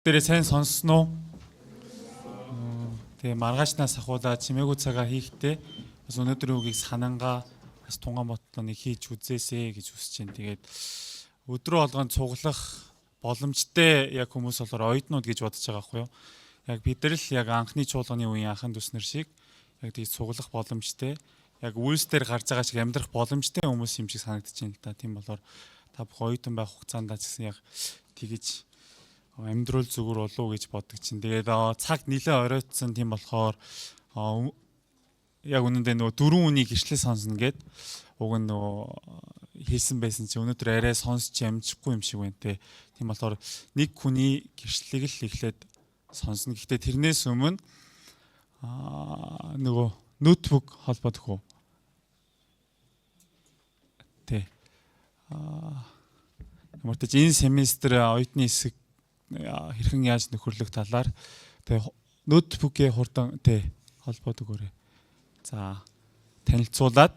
Дээрээ сайн сонссон уу? Тэгээ маргаашнаас ахуулаа чимээгүй цагаа хийхдээ бас өнөөдрийн үгийг санангаа бас тунгаан ботлоо нэг хийж үзээсэй гэж хүсэж байна. Тэгээд өдрөө болгон цуглах боломжтой яг хүмүүс болохоор оюутнууд гэж бодож байгаа байхгүй юу? Яг бид нар л яг анхны чуулганы үеийн анхан төснөр шиг яг тийм цуглах боломжтой, яг үйлс дээр гарч байгаа шиг амьдрах боломжтой хүмүүс юм шиг санагдаж байна л да. Тийм болохоор та бүх оюутан байх хугацаанд ч гэсэн яг тэгэж амьдрал зүгээр болов уу гэж боддог чинь. Тэгээд цаг нэлээ оройтсон, тийм болохоор яг үнэндээ нөгөө дөрвөн үнийг гэрчлэл сонсно гэд уг нь нөгөө хэлсэн байсан чи өнөөдөр арай сонсч амжихгүй юм шиг байна те. Тийм болохоор нэг хүний гэрчлэлийг л эхлээд сонсно. Гэхдээ тэрнээс өмнө нөгөө ноутбук холбоодох уу? Тэ. Ямар ч энэ семестр оюутны хэсэг хэрхэн яаж нөхөрлөх талаар тэгээ ноутбукээ хурдан тэ холбоод өгөөрэй. За, танилцуулаад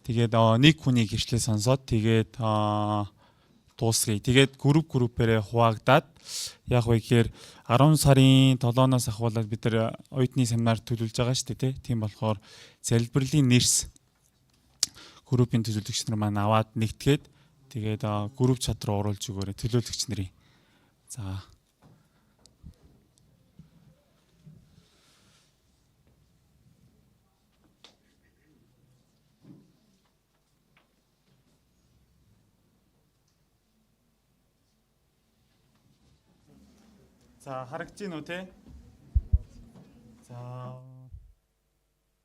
тэгээд нэг хүний гэрчлэл сонсоод тэгээд дуусгая. Тэгээд групп группээрээ хуваагдаад яг вэ гэхээр 10 сарын 7-оос ахуулаад бид нар оюутны семинар төлөвлөж байгаа шүү дээ, тийм болохоор залбирлын нэрс группийн төлөөлөгч нар маань аваад нэгтгээд тэгээд групп чат руу оруулж өгөөрэй төлөөлөгч нарын. За. За, харагдаж байна уу те? За,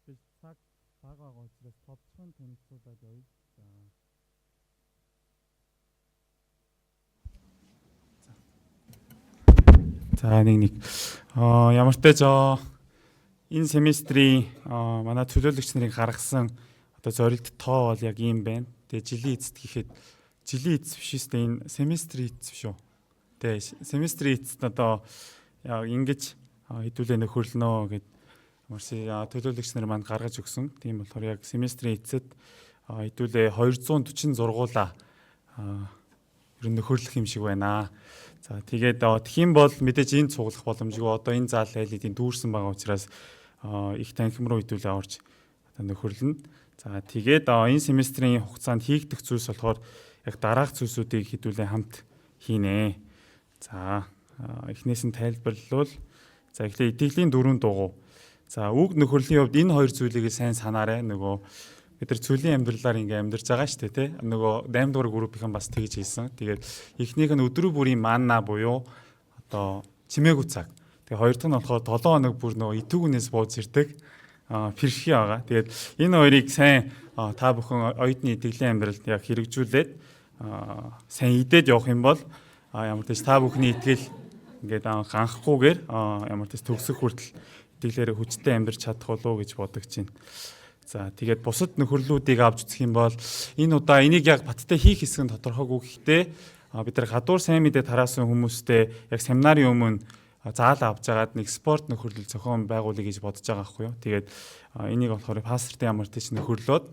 би цаг бага байгаа учраас товчхон танилцуулаад явъя. За. За, нэг нэг. Ямар ч тач энэ семестрийн манай төлөөлөгч нарыг гаргасан одоо зорилт тоо бол яг ийм байна. Тэгээ жилийн эцэст гэхэд жилийн эцэс биш ээ, энэ семестрийн эцэс биш үү? Тэгээ семестрийн эцэст одоо яг ингэж хэдүүлээ нөхөрлөнө гэд ямар төлөөлөгч нар манд гаргаж өгсөн. Тийм болохоор яг семестрийн эцэст хэдүүлээ 246-уулаа ер нь нөхөрлөх юм шиг байна. За, тэгээд тэгхийн бол мэдээж энэ цуглах боломжгүй. Одоо энэ заал айл хэдийн дүүрсэн байгаа учраас их танхим руу хэдүүлээ орж одоо нөхөрлөнө. За, тэгээд энэ семестрийн хугацаанд хийгдэх зүйлс болохоор яг дараах зүйлсүүдийг хэдүүлээ хамт хийнэ. За, эхнээс нь тайлбарлавал, за, эхлээ итгэлийн дөрвөн дугуй. За, үг нөхөрлийн хувьд энэ хоёр зүйлийг сайн санаарай. Нөгөө бид нар цөлийн амьдралаар ингээ амьдарч байгаа шүү дээ, тий. Нөгөө 8 дугаар группийнхэн бас тэгж хэлсэн. Тэгээд эхнийх нь өдрөө бүрийн манна буюу одоо чимээгүй цаг. Тэгээ хоёр дахь нь болохоор 7 хоног бүр нөгөө итүүгнээс бууж ирдэг пэрхий байгаа. Тэгээд энэ хоёрыг сайн та бүхэн оюутны итгэлийн амьдралд яг хэрэгжүүлээд сайн идээд явах юм бол ямар ч та бүхний итгэл ингээд ганхахгүйгээр ямар ч төгсөх хүртэл итгэлээрээ хүчтэй амьдарч чадах болов уу гэж бодогч байна. За, тэгээд бусад нөхөрлүүдийг авч үзэх юм бол энэ удаа энийг яг баттай хийх хэсэг нь тодорхойгүй, гэхдээ бид нар гадуур сайн мэдээ тараасан хүмүүстэй яг семинарын өмнө заал авч агаад нэг спорт нөхөрлөл зохион байгуулъя гэж бодож байгаа байхгүй юу. Тэгээд энийг болохоор пасторт ямар ч нөхөрлөөд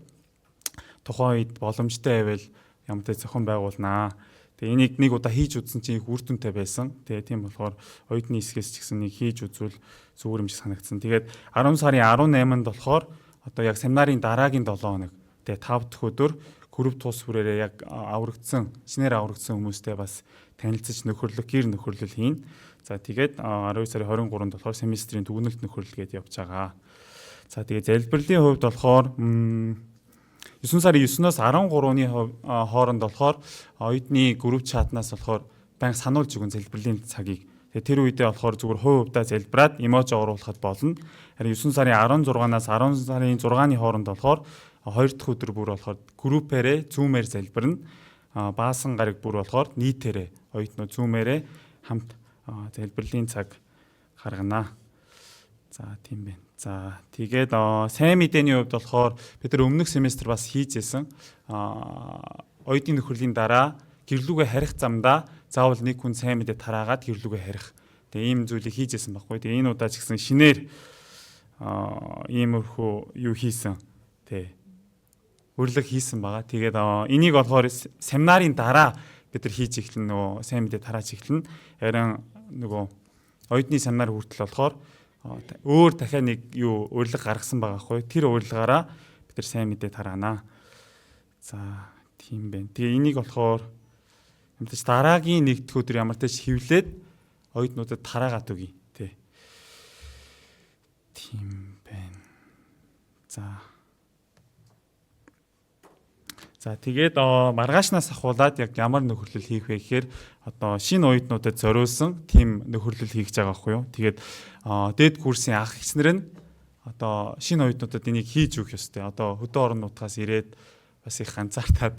тухайн үед боломжтой байвал ямар ч зохион байгуулнаа. Тэгээ энийг нэг удаа хийж үзсэн чинь их үр дүнтэй байсан. Тэгээ тийм болохоор оюутны хэсгээс ч гэсэн нэг хийж үзвэл зүгээр юм шиг санагдсан. Тэгээд 10 сарын 18-нд болохоор одоо яг семинарын дараагийн 7 хоног, тэгээ 5 дахь өдөр групп тус бүрээрээ яг аврагдсан, шинээр аврагдсан хүмүүстэй бас танилцаж нөхөрлөх, гэр нөхөрлөл хийн. За, тэгээд 12 сарын 23-нд болохоор семестрийн дүгнэлт нөхөрлөл гэдээ явж байгаа. За, тэгээд залбирлын хувьд болохоор 9 сарын 9-оос 13-ны хооронд болохоор оюутны групп чатнаас болохоор байнга сануулж өгөн залбирлын цагийг. Тэгээ тэр үедээ болохоор зүгээр хувь хувьдаа залбираад эможи оруулахад болно. Харин 9 сарын 16-наас 10 сарын 6-ны хооронд болохоор 2 дахь өдөр бүр болохоор группээрээ Zoom-ээр залбирна. Баасан гараг бүр болохоор нийтээрээ оюутнууд Zoom-ээрээ хамт залбирлын цаг гаргана. За, тийм байна. За, тэгээд сайн мэдээний хувьд болохоор бид нар өмнөх семестр бас хийж исэн. Оюутны нөхөрлийн дараа гэрлүүгээ харих замдаа заавал нэг хүн сайн мэдээ тараагаад гэрлүүгээ харих. Тэгээ ийм зүйлийг хийж исэн байхгүй. Тэгээ энэ удаа ч гэсэн шинээр иймэрхүү юу хийсэн. Тэ. Урилга хийсэн байгаа. Тэгээд энийг болохоор семинарын дараа бид нар хийж эхлэн, нөгөө сайн мэдээ тарааж эхлэн. Харин нөгөө Оюутны семинар хүртэл болохоор өөр дахиад нэг юу урилга гаргасан байгаа хгүй. Тэр урилгаараа бид нар сайн мэдээ тараанаа. За, тийм байна. Тэгээ энийг болохоор ямар ч дараагийн нэг дэх өдөр ямар ч хевлээд оюутнуудад тараагаад өгье. Тэ. Тийм байна. За. За, тэгээд маргаашнаас ахуулаад яг ямар нөхөрлөл хийх вэ гэхээр одоо шинэ оюутнуудад зориулсан тийм нөхөрлөл хийх гэж байгаа байхгүй юу. Тэгээд дээд курсын ах эгч нар нь одоо шинэ оюутнуудад энийг хийж өгөх ёстой. Одоо хөдөө орон нутгаас ирээд бас их ганцаартаад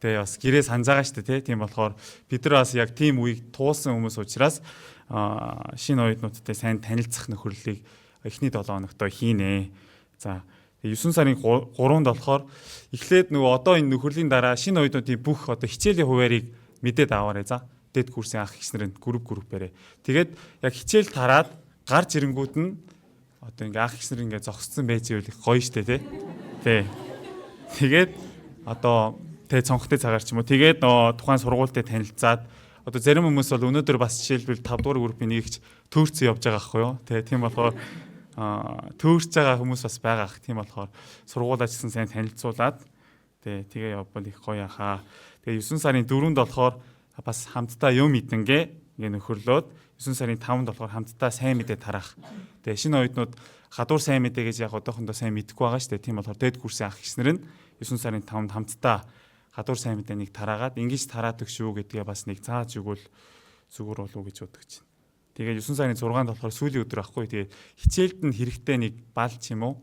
тэгээ бас гэрээ санзаагаа штэ тий. Тийм болохоор бид нар бас яг тийм үеийг туулсан хүмүүс учраас шинэ оюутнуудтай сайн танилцах нөхөрлөлийг эхний 7 хоногт хийнэ. За, 9 сарын 3-нд болохоор эхлээд нөгөө одоо энэ нөхөрлийн дараа шинэ оюутнуудын бүх одоо хичээлийн хуваарийг мэдээд аваарай, за. Дээд курсын ах эгч нарын групп группээрээ. Тэгээд яг хичээл тараад гарч ирэнгүүт нь одоо ингээ ах эгч нар ингээ зогсцсон байж ивэл их гоё штэ тий. Тий. Тэгээд одоо тэ цонхтой цагаар ч юм уу. Тэгээд нөгөө тухайн сургуультай танилцаад одоо зарим хүмүүс бол өнөөдөр бас жишээлбэл 5 дугаар группийн нэгч төөрцөн явж байгаа байхгүй юу. Тэ, тийм болохоор төөрч байгаа хүмүүс бас байгаа ах. Тийм болохоор сургуулаа ч гэсэн сайн танилцуулаад тэгээ явбал их гоё яхаа. Тэгээ 9 сарын 4-нд болохоор бас хамтдаа юм идэнгээ ингээ нөхөрлөөд 9 сарын 5-нд болохоор хамтдаа сайн мэдээ тараах. Тэгээ шинэ оюутнууд гадуур сайн мэдээ гэж яг одоохондоо сайн мэдэхгүй байгаа шүү дээ. Тийм болохоор дээд курсын ах эгч нар нь 9 сарын 5-нд хамтдаа гадуур сайн мэдээ нэг тараагаад ингэж тараадаг шүү гэдгээ бас нэг зааж өгвөл зүгээр болов уу гэж бодож байна. Тэгээд 9 сарын 6-нд болохоор сүүлийн өдөр ахгүй. Тэгээд хичээлд нь хэрэгтэй нэг бал ч юм уу.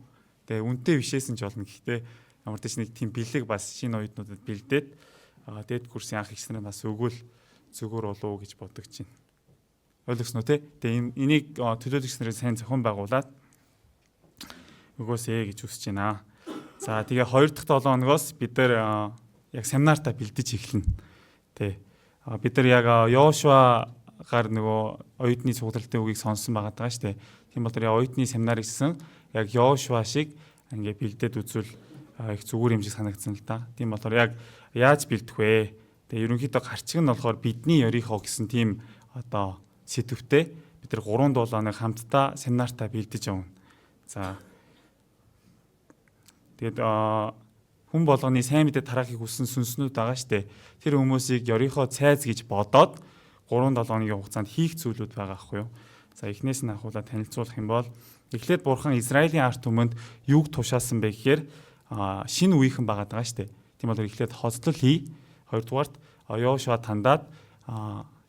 Тэгээд үнэтэй бишээсэн ч болно. Гэхдээ ямар ч нэг тийм бэлэг бас шинэ оюутнуудад бэлдээд дээд курсын анх эгч нар бас өгвөл зүгээр болов уу гэж бодож байна. Ойлгосноо те? Тэгээд энийг төлөөлөгч нарын сайн зохион байгуулад өгөөсэй гэж хүсэж байна. За, тэгээ 2 дахь 7 хоногоос бид нар яг семинартаа бэлдэж эхэлнэ. Тэ. Бид нар яг Йошуа гар нөгөө оюутны цуглалтын үгийг сонсон байгаа даа шүү дээ. Тийм болохоор оюутны семинар гэсэн яг Йошуа шиг ингээ бэлдээд үзвэл их зүгээр юм шиг санагдсан л да. Тийм болохоор яг яаж бэлдэх вэ? Тэгээ ерөнхийдөө гарчиг нь болохоор бидний Ерихо гэсэн тийм одоо сэдвтэй бид нар 3 7 хоног хамтдаа семинартаа бэлдэж явна. За, тэгээд хүн болгоны сайн мэдээ тараахыг хүссэн сүнснүүд байгаа штэ. Тэр хүмүүсийг Ерихо цайз гэж бодоод 3-7 хоногийн хугацаанд хийх зүйлүүд байгаа аахгүй юу. За, эхнээс нь ахуулаад танилцуулах юм бол эхлээд бурхан Израилийн ард түмэнд юуг тушаасан бэ гэхээр шинэ үеийнхэн байгаа даа штэ. Тийм болохоор эхлээд хоцлол хий. Хоёрдугаарт Йошуа тандаад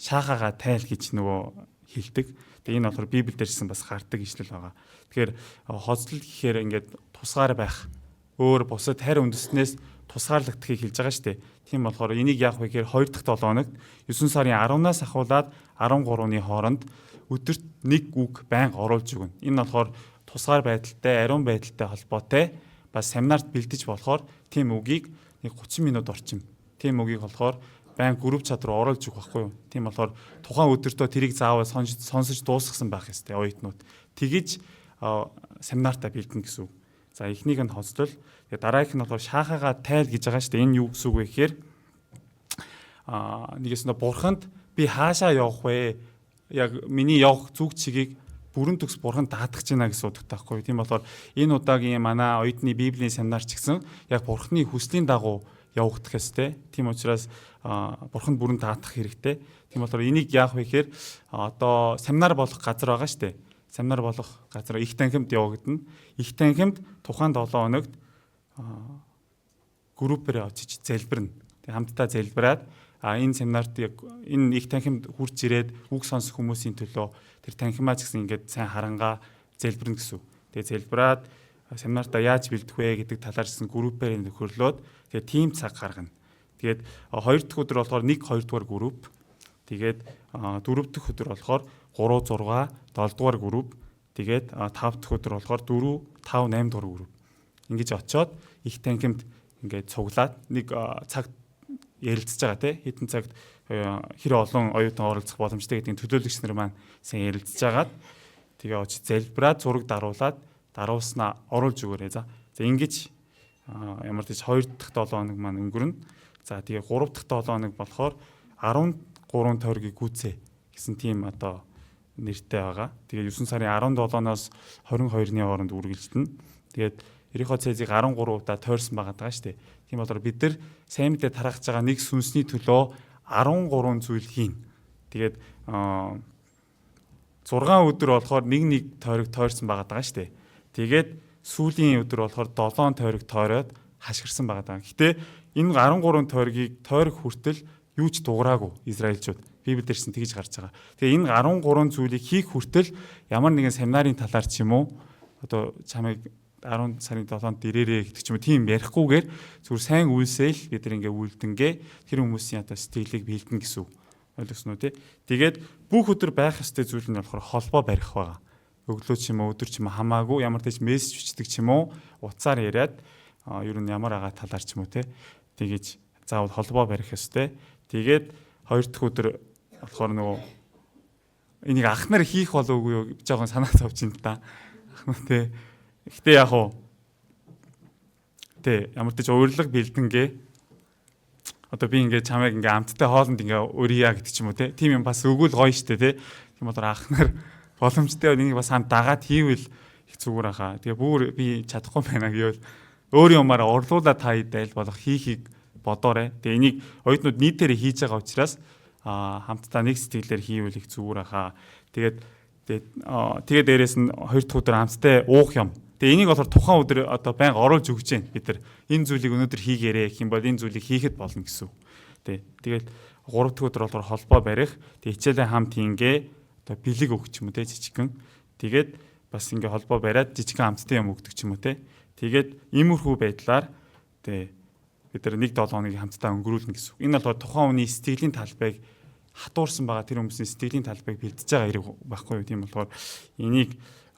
шаахагаа тайл гэж нөгөө хэлдэг. Тэгээ энэ болохоор Библиэлд ирсэн бас гардаг ишлэл байгаа. Тэгэхээр хоцлол гэхээр ингээд тусгаар байх, өөр бусад харь үндэснээс тусгаарлагдахыг хэлж байгаа шүү дээ. Тийм болохоор энийг яах вэ гэхээр 2 дахь 7 хоногт 9 сарын 10-наас ахуулаад 13-ны хооронд өдөрт нэг үг байнга оруулж өгнө. Энэ болохоор тусгаар байдалтай, ариун байдалтай холбоотой бас семинарт бэлдэж болохоор тийм үгийг нэг 30 минут орчим. Тийм үгийг болохоор байнга групп чат руу оруулж өгөх байхгүй юу. Тийм болохоор тухайн өдөртөө тэрийг заавал сонсож дуусгасан байх ёстой оюутнууд. Тэгэж семинартаа бэлдэнэ гэсэн үг. За, эхнийг нь хоцлол. Тэгээ дараагийнх нь болохоор шаахагаа тайл гэж байгаа шүү дээ. Энэ юу гэсэн үг вэ гэхээр нэгээс нь бурханд би хаашаа явах вэ? Яг миний явах зүг чигийг бүрэн төгс бурхан даатгах гэж байна гэсэн утгатай байхгүй. Тийм болохоор энэ удаагийн манай оюутны библийн семинар ч гэсэн яг бурханы хүслийн дагуу явагдах ёстой. Тийм учраас бурханд бүрэн даатгах хэрэгтэй. Тийм болохоор энийг яах вэ гэхээр одоо семинар болох газар байгаа шүү дээ. Семинар болох газар их танхимд явагдана. Их танхимд тухайн 7 хоногт группээр очиж залбирна. Тэг хамтдаа залбираад энэ семинарт яг энэ их танхимд хурж ирээд үг сонсох хүмүүсийн төлөө тэр танхимаа ч гэсэн ингээд сайн харангаа залбирна гэсэн үг. Тэгээ залбираад семинартаа яаж бэлдэх вэ гэдэг талаар гэсэн группээр нөхөрлөөд тэгээ тим цаг гаргана. Тэгээд 2 дахь өдөр болохоор 1 2 дугаар групп. Тэгээд 4 дахь өдөр болохоор 3 6 7 дугаар групп. Тэгээд 5 дахь өдөр болохоор 4 5 8 дугаар групп. Ингэж очиод их танхимд ингээд цуглаад нэг цаг ярилцж байгаа тий, хэдэн цагт хэр олон оюутан оролцох боломжтой гэдгийг төлөөлөгч нар маань сайн ярилцж агаад тэгээ очиж залбираад зураг даруулаад даруулснаа оруулж өгөөрэй. За. За, ингэж ямар ч 2 дахь 7 хоног маань өнгөрнө. За, тэгээ 3 дахь 7 хоног болохоор 13 тойргийг гүйцээ гэсэн тийм одоо нэртэй байгаа. Тэгээд 9 сарын 17-оноос 22-ны хооронд үргэлжлэнэ. Тэгээд Ерихо цээзийг 13 удаа тойрсон байгаа даа шүү дээ. Тийм болохоор бид нар сайн мэдээ тараах байгаа нэг сүнсний төлөө 13 зүйл хийн. Тэгээд 6 өдөр болохоор нэг нэг тойрог тойрсон байгаа даа шүү дээ. Тэгээд сүүлийн өдөр болохоор 7 тойрог тойроод хашгирсан байгаа даа. Гэтэ энэ 13 тойргийг тойрог хүртэл юу ч дуграагүй Израильчууд. Библиэлд ирсэн тэгж гарч байгаа. Тэгээ энэ 13 зүйлийг хийх хүртэл ямар нэгэн семинарын талаар ч юм уу, одоо чамайг 10 сарын 7-нд дэрээрээ гэдэг ч юм уу, тийм ярихгүйгээр зүгээр сайн үйлсэл бид нар ингээ үйлдэнгээ тэр хүмүүсийн одоо сэтгэлийг бэлдэнэ гэсэн үг. Ойлгосноо тий. Тэгээд бүх өдөр байх ёстой зүйл нь болохоор холбоо барих байгаа. Өглөө ч юм уу, өдөр ч юм уу хамаагүй ямар ч мессеж бичдэг ч юм уу, утсаар яриад, ер нь ямар агаа талаар ч юм уу тий. Тэгэж заавал холбоо барих ёстой. Тэгээд хоёр дахь өдөр болохоор нөгөө энийг ах нар хийх болов уу юу, жоохон санаа зовж байна та. Ах нар тий. Гэтэ яг уу тий, ямар ч урилга бэлдэнгээ одоо би ингээд чамайг ингээ амттай хоолнд ингээ урья гэдэг ч юм уу тий. Тийм юм бас өгвөл гоё штэ тий. Тийм болохоор ах нар боломжтой энийг бас хамт дагаад хийвэл их зүгээр хаа. Тэгээ бүр би чадахгүй байна гэвэл өөр юмараа орлуулаад та хэд аль болох хийхийг бодоорой. Тэгээ энийг оюутнууд нийтээр хийж байгаа учраас хамтдаа нэг сэтгэлээр хийвэл их зүгээр хаа. Тэгээд тэгээд дээрэс нь хоёр дахь өдөр амттай уух юм. Тэгээ энийг болохоор тухайн өдөр одоо байнга оруулж өгч जैन бид нар. Энэ зүйлийг өнөөдөр хийгээрэй гэх юм бол энэ зүйлийг хийхэд болно гэсэн үг. Тэ. Тэгээд гурав дахь өдөр болохоор холбоо барих. Тэгээ хичээлээ хамт хийнгээ одоо бэлэг өгч юм уу те, жижигхэн. Тэгээд бас ингээ холбоо бариад жижигхэн амттай юм өгдөг ч юм уу те. Тэгээд иймэрхүү байдлаар тэ бид нар нэг 7 хоногийг хамтдаа өнгөрүүлнэ гэсэн үг. Энэ болохоор тухайн хүний сэтгэлийн талбайг хатуурсан байгаа тэр хүмүүсийн сэтгэлийн талбайг бэлдэж байгаа хэрэг байхгүй юу. Тийм болохоор энийг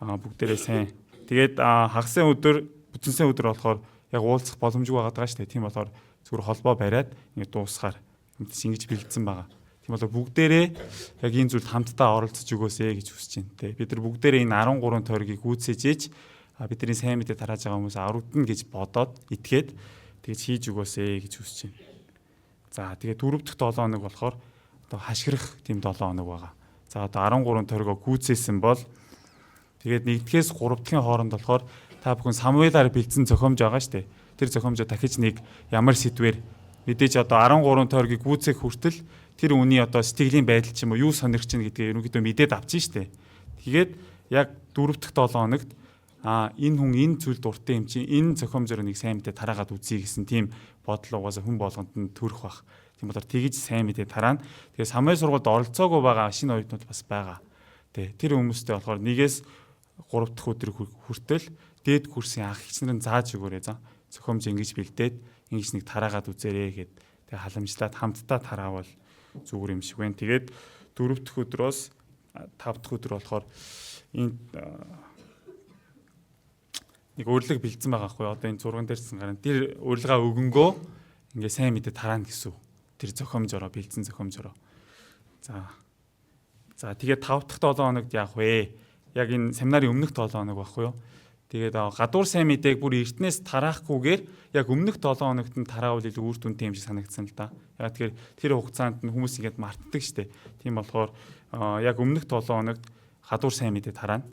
бүгдээрээ сайн. Тэгээд хагасын өдөр, бүтэнсэн өдөр болохоор яг уулзах боломжгүй байгаа даа шүү дээ. Тийм болохоор зүгээр холбоо бариад ингэ дуусгаар ингэж бэлдсэн байгаа. Тийм болохоор бүгдээрээ яг энэ зүйлд хамтдаа оролцож өгөөсэй гэж хүсэж байна. Тэ. Бид нар бүгдээрээ энэ 13 тойргийг гүйцээж ээж бидний сайн мэдээ тарааж байгаа хүмүүс аврагдана гэж бодоод итгээд тэгж хийж өгөөсэй гэж хүсэж байна. За тэгээд дөрөв дэх 7 хоног болохоор одоо хашгирах тийм 7 хоног байгаа. За одоо 13 тойргоо гүйцээсэн бол тэгээд нэгдгээс 3 дахьын хооронд болохоор та бүхэн Самуэлаар бэлдсэн зохиомж байгаа шүү дээ. Тэр зохиомжоо дахиж нэг ямар сэдвээр мэдээж одоо 13 тойргийг гүйцээх хүртэл тэр үний одоо сэтгэлийн байдал ч юм уу, юу сонирхож чинь гэдгээ ерөнхийдөө мэдээд авчих шүү дээ. Тэгээд яг 4 дахь 7 хоногт энэ хүн энэ зүйл дуртай юм чинь энэ зохиомжоор нэг сайн мэдээ тараагаад үзье гэсэн тийм бодол угаасаа хүн болгонд нь төрөх бах. Тийм болохоор тэгж сайн мэдээ тараана. Тэгээ Самуэль сургуульд оролцоогүй байгаа шинэ оюутнууд бас байгаа. Тэ, тэр хүмүүстэй болохоор нэгээс 3 дахь өдөр хүртэл дээд курсын ах эгч нар нь зааж өгөөрэй заа. Зохиомж ингэж бэлдээд ингэж нэг тараагаад үзээрэй гэд тэгээ халамжлаад хамтдаа тараавал зүгээр юм шиг байна. Тэгээд 4 дахь өдрөөс 5 дахь өдөр болохоор энэ нэг урилга бэлдсэн байгаа байхгүй одоо энэ зурган дээрсэн гарan тэр урилга өгөнгөө ингээ сайн мэдээ тараана гэсэн үг. Тэр зохиомжороо бэлдсэн зохиомжороо. За тэгээд 5 дахь 7 хоногт яах вэ? Яг энэ семинарын өмнөх 7 хоног байхгүй юу? Тэгээд гадуур сайн мэдээг бүр эртнээс тараахгүйгээр яг өмнөх 7 хоногт нь тараавал илүү үр дүнтэй юм шиг санагдсан л да. Яг тэгэхээр тэр хугацаанд нь хүмүүс ингээд мартдаг штэ. Тийм болохоор яг өмнөх 7 хоногт гадуур сайн мэдээ тараана.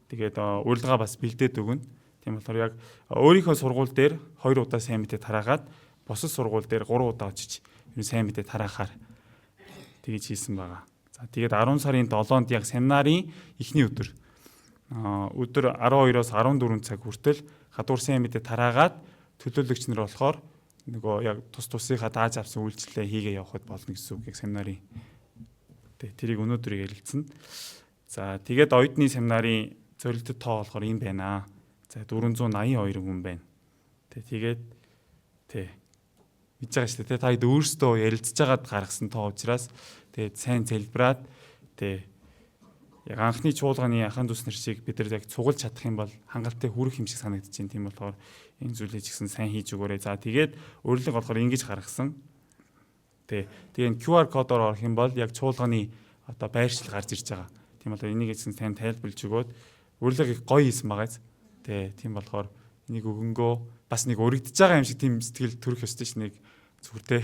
Тэгээд урилга бас бэлдээд өгнө. Тийм болохоор яг өөрийнхөө сургууль дээр 2 удаа сайн мэдээ тараагаад бусад сургууль дээр 3 удаа очиж ер нь сайн мэдээ тараахаар тэгж хийсэн байгаа. За тэгээд 10 сарын 7-нд яг семинарын эхний өдөр өдөр 12-оос 14 цаг хүртэл гадуур сайн мэдээ тараагаад төлөөлөгч нар болохоор нөгөө яг тус тусынхаа дааж авсан үйлчлэлээ хийгээ явахад болно гэсэн үг яг семинарын. Тэ, тэрийг өнөөдөр ярилцсан. За тэгээд оюутны семинарын зорилттой тоо болохоор юм байна. За 482 хүн байна. Тэ, тэгээд тэ мэдж байгаа шүү дээ. Та хэд өөрсдөө ярилцж байгаад гаргасан тоо учраас тэгээд сайн залбираад тэ яг анхны чуулганы ахын дүүс нар шиг бид нар яг цугалж чадах юм бол хангалттай хүрэх юм шиг санагдаж байна. Тийм болохоор энэ зүйлийг ч гэсэн сайн хийж өгөөрэй. За тэгээд урилга болохоор ингэж гаргасан. Тэ тэгээ энэ QR кодоор орох юм бол яг чуулганы одоо байршил гарч ирж байгаа. Тийм болохоор энийг гэсэн сайн тайлбарлаж өгөөд урилгыг гоё хийсэн байгаа. Тэ тийм болохоор энийг өгөнгөө бас нэг өргөдөж байгаа юм шиг тийм сэтгэл төрөх ёстой ш, нэг зүгээр те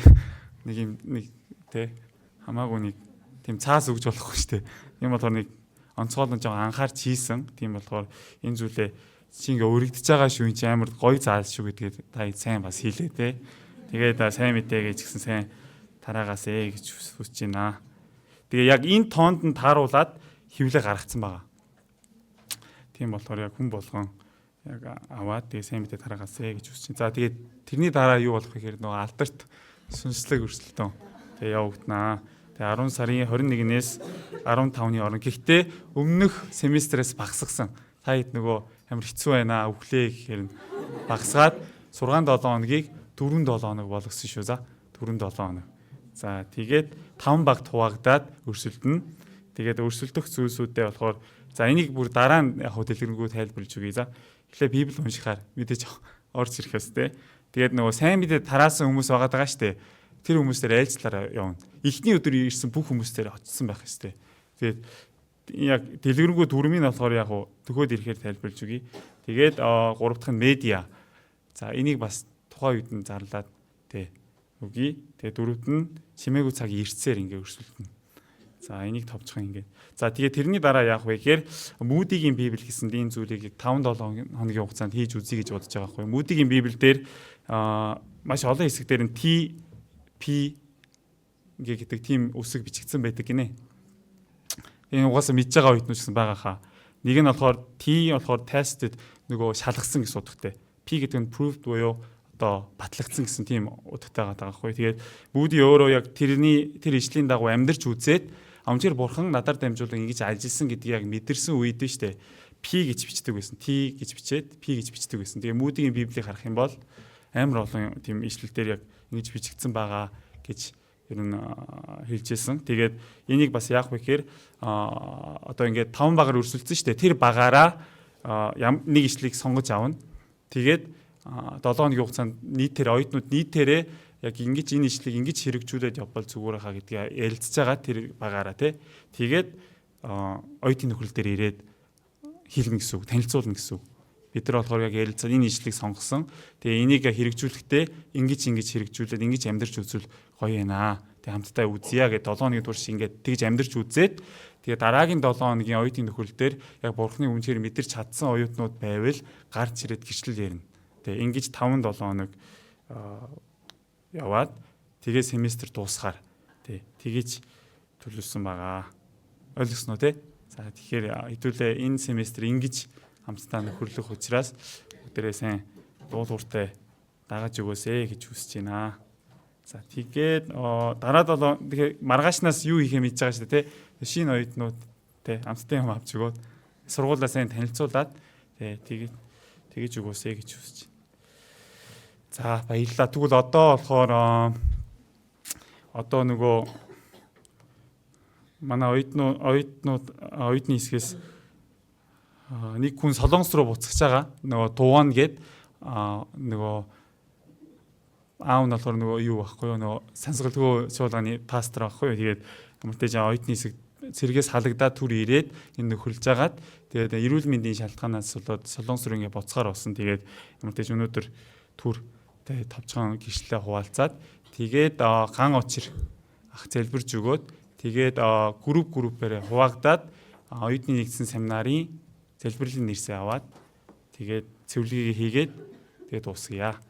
нэг юм нэг те хамаагүй нэг тийм цаас өгж болохгүй ш те. Тийм болохоор нэг Онцгойлон жоо анхаарч хийсэн. Тийм болохоор энэ зүйлээ чи ингээ өргөдөж байгаа шүү, энэ чи амар гоё заал шүү гэдгээ та сайн бас хийлээ те. Тэгээд сайн мэдээ гэж гисэн сайн тараагаасэ гэж хүсэж байна. Тэгээ яг энэ тоонд нь тааруулаад хэвлэг гаргацсан байгаа. Тийм болохоор яг хүн болгон яг аваад тэгээ сайн мэдээ тараагаасэ гэж хүсэж байна. За тэгээд тэрний дараа юу болох вэ гэхээр нөгөө алдарт сүнслэг өрсөлдөөн тэгээ явагдана. Тэгээ 10 сарын 21-ээс 15-ны орон. Гэхдээ өмнөх семестрээс багасгасан. Та хэд нөгөө амар хэцүү байна өглөө гэхээр нь багасгаад 6 7 хоногийг 4 7 хоног болгосон шүү за. 4 7 хоног. За тэгээд 5 багт хуваагдаад өрсөлдөнө. Тэгээд өрсөлдөх зүйлсүүдээ болохоор за энийг бүр дараа нь яг дэлгэрэнгүй тайлбарлаж өгье за. Эхлээ Библи уншихаар мэдээж орж ирэх ёстой. Тэгээд нөгөө сайн мэдээ тараасан хүмүүс байгаа даа штэ. Тэр хүмүүстээр айлцлаараа явна. Эхний өдөр ирсэн бүх хүмүүстээр очсон байх ёстой. Тэгээд яг дэлгэрэнгүй дүрмийг болохоор яг төхөөд ирэхээр тайлбарлаж өгье. Тэгээд гурав дахь нь медиа. За энийг бас тухайн үед нь зарлаад тэ өгье. Тэгээд дөрөвд нь чимээгүй цаг ирцээр ингээ өрсөлдөнө. За энийг товчхон ингээд. За тэгээд тэрний дараа яах вэ гэхээр Мүүдигийн Библи гэсэн энэ зүйлийг 5 7 хоногийн хугацаанд хийж үзье гэж бодож байгаа байхгүй. Мүүдигийн Библиэлд маш олон хэсэг дээр нь T P ингээ гэдэг тийм үсэг бичигдсэн байдаг гинэ. Энэ угаасаа мэдж байгаа оюутнууд гэсэн байгаа хаа. Нэг нь болохоор T болохоор tested нөгөө шалгасан гэсэн утгатай. P гэдэг нь proved буюу одоо батлагдсан гэсэн тийм утгатай байгаа байхгүй. Тэгээд Мүүди өөрөө яг тэрний тэр ишлийн дагуу амьдарч үзээд амжир бурхан надаар дамжуулан ингэж ажилласан гэдгийг яг мэдэрсэн үед нь штэ P гэж бичдэг байсан. T гэж бичээд P гэж бичдэг байсан. Тэгээ Мүүдигийн Библийг харах юм бол амар олон тийм ишлэл дээр яг ингэж бичигдсэн байгаа гэж ер нь хэлжсэн. Тэгээд энийг бас яах вэ гэхээр одоо ингээд таван багаар өрсөлдсөн шүү дээ. Тэр багаараа нэг ишлэгийг сонгож авна. Тэгээд 7 хоногийн хугацаанд нийтээр оюутнууд нийтээрээ яг ингэж энэ ишлэгийг ингэж хэрэгжүүлээд явбал зүгээр хаа гэдгийг ярилцж байгаа тэр багаараа тий. Тэгээд оюутны нөхрөл дээр ирээд хэлнэ гэсэн үг, танилцуулна гэсэн үг. Бид нар болохоор яг ярилцаад энэ ишлэгийг сонгосон. Тэгээ энийг хэрэгжүүлэхдээ ингэж ингэж хэрэгжүүлээд ингэж амьдарч үзвэл гоё байна. Тэгээ хамтдаа үзье гэдэг 7 хоногийн турш ингээд тэгж амьдарч үзээд тэгээ дараагийн 7 хоногийн оюутны нөхрөл дээр яг бурхны үнээр мэдэрч чадсан оюутнууд байвал гарч ирээд гэрчлэл ярина. Тэгээ ингэж 5 7 хоног яваад тэгээ семестр дуусгаар тий тэгэж төлөвлөсөн байгаа. Ойлгосноо тий? За тэгэхээр хэдүүлээ энэ семестр ингэж хамтдаа нөхөрлөх учраас бүгдээрээ сайн дуулууртай дагаж өгөөсэй гэж хүсэж байна. За тэгээд дараа 7 тэгэхээр маргаашнаас юу хийхээ мэдж байгаа шүү дээ тий. Шинэ оюутнууд тий амттай юм авч өгөөд сургуулаа сайн танилцуулаад тий тэгээд тэгэж өгөөсэй гэж хүсэж байна. За баярлалаа. Тэгвэл одоо болохоор одоо нөгөө манай оюутнууд оюутны хэсгээс нэг хүн Солонгос руу буцаж байгаа. Нөгөө Туван гээд нөгөө аав нь болохоор нөгөө юу байхгүй юу нөгөө сансгалгүй чуулганы пастор байхгүй юу. Тэгээд ямар ч оюутны хэсэг цэргээс халагдаад түр ирээд энэ нөхөрлж агаад тэгээд эрүүл мэндийн шалтгаанаас болоод Солонгос руу ингээ буцгаар болсон. Тэгээд ямар ч өнөөдөр түр тэгээд товчхон гэрчлэлээ хуваалцаад тэгээд ган очир ах залбирж өгөөд тэгээд групп группээрээ хуваагдаад оюутны нэгдсэн семинарын залбирлын нэрсээ аваад тэгээд цэвэрлэгийг хийгээд тэгээд дуусгая.